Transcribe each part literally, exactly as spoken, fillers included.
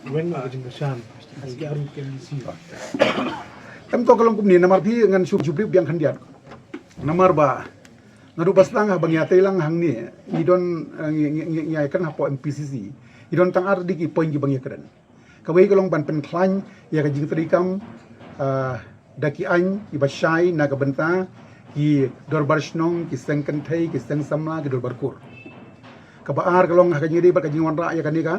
Weng ka jingkyrshan, S K R U K M D C. Em to ka long kumne, namar phi ngan shu jubri biang khyndiat. Namar ba nga duh ba sdang ha ba ngi ïatrei lang hangne, ngi don, eh, ngi, ngi, ngi, ngi ïakren hapoh M P C C. Ngi don tang ar di ki point ki ba ngi ïakren. Kawei ka long ban pynkhlaiñ ïa ka jingtrei kam, ah, da ki aiñ kiba shai na ka bynta ki dorbar shnong, ki seng kynthei, ki seng samla, ki dorbar kur. Kaba ar ka long ha ka jingdei bad ka jingwanrah ïa kane ka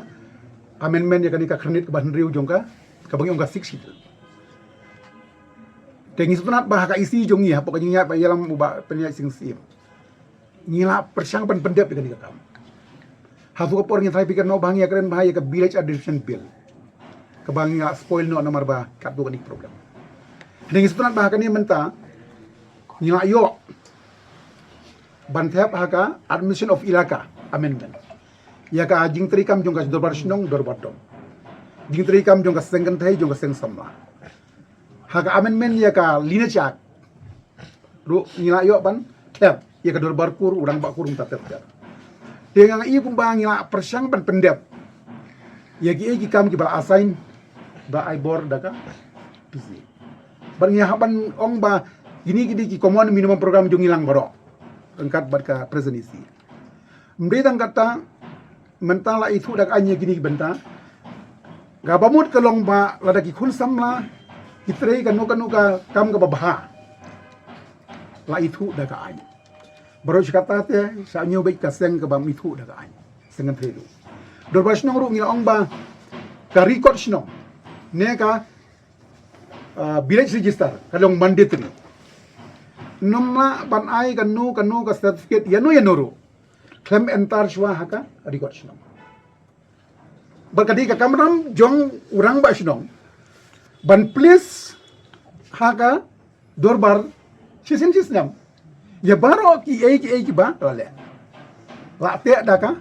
amendment ïa kane ka khyrnit kaba hynriew jong ka, kaba ngi ong ka Sixth Schedule. Te ngi sngewtynnat ba ha ka E C jong ngi, hapoh ka jingïaid ba ïalam u Bah Pynïaid Sing Syiem, ngi la pyrshang ban pyndep ïa kane ka kam. Hato ka por ngi tharai phi kynnoh ba ngi ïakren ba ïa ka Village Administration Bill, kaba ngi la spoil noh namar ba katto katne ki problem. Te ngi sngewtynnat ba ha kane mynta ngi la ïoh ban thep ha ka Administration of Elaka Amendment, ïa ka jingtrei kam jong ka dorbar shnong, dorbar dong, jingtrei kam jong ka seng kynthei, jong ka seng samla. Ha ka amendment ïa ka Lineage Act ruh ngi la ïoh ban thep ïa ka dorbar kur, u rangbah kur, kumta ter ter. Te nga ïohi kumba ngi la pyrshang ban pyndep ïa kiei ki kam kiba la assign, ba ai bor da ka P C. Bad ngi hap ban ong ba kine ki dei ki common minimum program jong ngi lang baroh ryngkat bad ka present E C. Ym dei tang katta, mynta la ithuh da ka aiñ ïa kine ki bynta. Kaba mut ka long ba lada ki khun samla ki trei kano kano ka kam kaba bha, la ithuh da ka aiñ. Baroh shi katta te sa ñiew beit ka seng kaba ym ithuh da ka aiñ. Seng kynthei ruh. Dorbar shnong ruh ngi la ong ba ka record shnong ne ka, ah, village register ka long mandatory. Ym lah ban ai kano kano ka certificate ïano ïano ruh khlem enter shuwa ha ka record shnong. Bad ka dei ka kamram jong u rangbah shnong ban place ha ka dorbar shisien shisnem ïa baroh kiei kiei kiba la leh. La teh da ka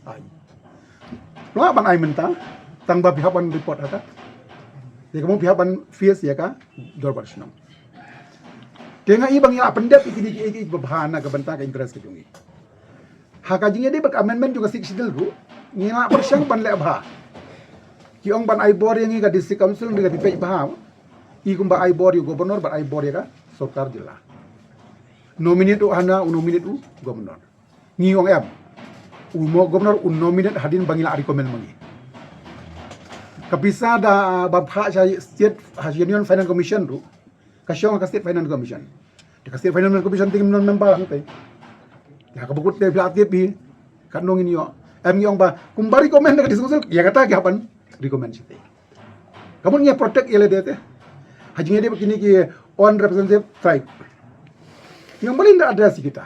aiñ. Lah ban ai mynta, tang ba phi hap ban report ha ka, ïa ka mut phi hap ban face ïa ka dorbar shnong. Te nga i ba ngi la pyndep ïa kine kiei kiei kiba bha na ka bynta ka interest ka jong ngi. Ha ka jingïadei bad ka amendment jong ka Sixth Schedule ruh ngi la pyrshang ban leh bha. Ki ong ban ai bor ïa ngi ka District Council, ngi ka phi peit bha. I kumba ai bor ïa u Governor bad ai bor ïa ka sorkar jylla. Nominate u hana, u nominate u Governor. Ngi ong em, u mo Governor u nominate hadien ba ngi la recommend ma ngi. Ka pisa da ba phah sha State, ha Union Finance Commission ruh ka shong ha ka State Finance Commission. Te ka State Finance Commission te ngim don member hangtei. Ïa kaba kut te phi la tip hi, katno ngin ïoh. Em, ngi ong ba kumba recommend da ka District Council, ïa kata ki hap ban recommend shatei. Ka mut ngi protect ïa lade te ha jingïadei bad kine ki unrepresentative tribe. Ngi ong balei nda address ïa kita.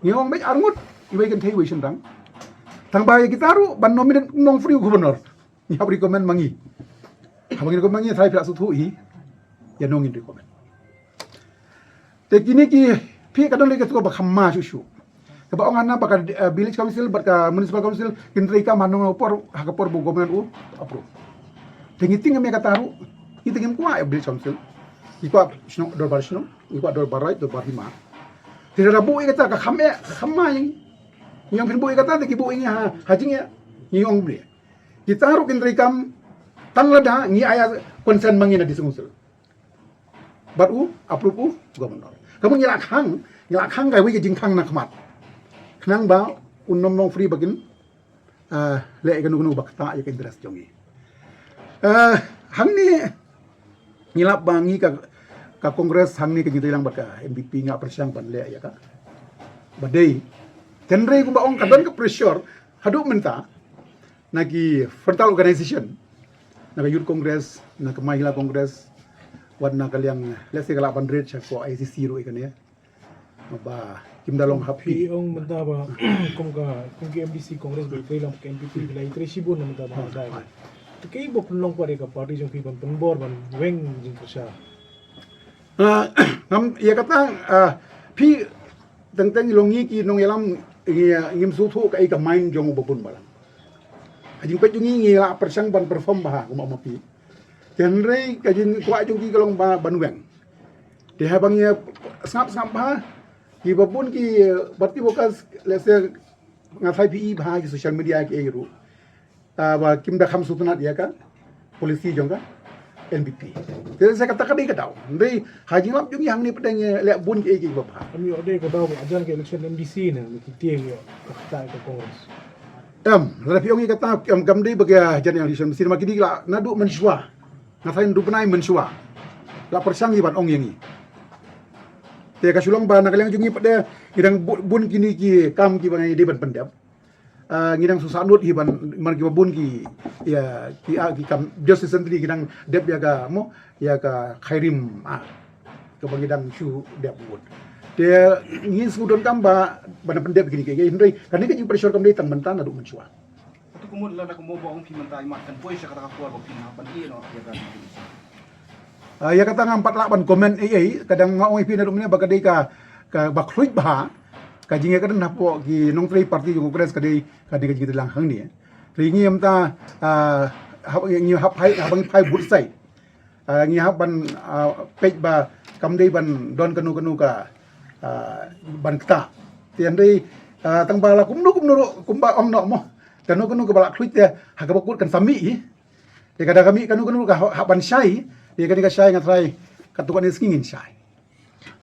Ngi ong beit arngut, iwei kynthei iwei shynrang. Tang ba ïa kita ruh ban nominate nongpyrshah u Governor. Ngi hap recommend ma ngi. Haba ngi recommend ma ngi, tharai phi la sngewthuh hi ïano ngin recommend. Te kine ki, phi, ka don lei ka tukar ba kham ma shuh shuh. Kaba ong hana ba ka, eh, Village Council bad ka Municipal Council kin trei kam ha nongpor, ha ka por ba u Governor u approve. Te ngi tieng ïa kata ruh, ngi tieng, ngim kwah ïa Village Council. Ngi kwah shnong, dorbar shnong, ngi kwah dorbar raid, dorbar hima. Te lada buh ïa kata ka kham eh, ka kham ma ïa ngi. Ngi ong phin buh ïa kata, te ki buh ïa ngi ha, ha jingeh. Ngi ong balei. Kita ruh kin trei kam tang lada ngi ai consent ma ngi na District Council. Bad u approve u Governor. Ka mut ngi la khang, ngi la khang kawei ka jingkhang na khmat. Khnang ba un ym long free ba kin, ah, leh kano kano ba ktah ïa ka interest jong ngi. Ah, hangne ngi lap ba ngi ka, ka Congress hangne ka jingtreilang bad ka N P P nga pyrshang ban leh ïa ka ba dei. Hynrei kumba ong ka don ka pressure haduh mynta na ki frontal organization, na ka Youth Congress, na ka Mahila Congress, wat na ka liang, let's say, ka lah ban rit sha ko I C C ruh ïa kane. Ba kim da long hap hi. Phi ong mynta ba kum ka, kum ki M D C Congress ba i trei lang ka N P P, ba la i trei shibun na mynta ba dai. Te kaei ba pynlong pat ïa ka party jong phi ban pynbor ban weng jingkyrshan? Ah, ngam, ïa kata, ah, phi, teng teng long ngi ki nongïalam, ngi, ngim sngewthuh kaei ka mind jong u babun balang. Ha jingpeit jong ngi, ngi la pyrshang ban perform bha kumba ma phi. Te hynrei ka jingkwah jong ki ka long ba ban weng. Te haba ngi sngap sngap bha, ki babun ki party workers, let's say, nga tharai phi i bha ki social media kiei ruh. ah, ba kim da kham sngewtynnat ïa ka policy jong ka N P P. Te sa kata ka dei ka daw. Hynrei ha jingïalap jong ngi hangne pat ngi leh bun kiei kiei kiba bha. Em ïoh dei ka daw ba jan ka election M D C ne, ne ki tieng ïoh ka kata ka Congress. Em, lada phi ong ïa kata, em, kam dei ba ka jan election M D C, namar ki dei la naduh mynshuwa. Nga tharai naduh bnai mynshuwa la pyrshang ïa ban ong ïa ngi. Te ka shu long ba na ka liang jong ngi pat de ngi dang bu-, bun kine ki kam kiba ngi dei ban pyndep. Ah, ngi dang sngewsih nud hi ban, man kiba bun ki, ïa, ki, ah, ki kam Justice Century ki dang dep ïa ka, mo, ïa ka Khyrim, ah, kaba ngi dang shu dep bun. Te ngi sngewdon kam ba ban pyndep kine ki, hynrei kane ka jingpyrshah kam dei tang mynta naduh mynshuwa. Katu ka mut lada ka mo ba ong phi mynta i mat kan poi sha kata ka por ba phin hap ban ïeh noh ïa ka. Ah, ïa kata ngam pat lah ban comment ei ei, ka dang nga ong ïa phi naduh mynne ba ka dei ka, kaba khluit bha ka jingïakren hapoh ki nongtrei party jong Congress, ka dei, ka dei ka jingtreilang hangne. Te ngi mynta, ah, hap, ngi hap phai, hap ngi phai bunsai. Ah, ngi hap ban, ah, peit ba kam dei ban don kano kano ka, ah, ban ktah. Te hynrei, ah, tang ba la kumno kumno ruh kumba ong noh mo, kano kano kaba la khluit te ha kaba kut kan sa mih hi. Te ka da ka mih kano kano ka hap, hap ban shai. Te kane ka shai nga tharai katto katne sngi ngin shai.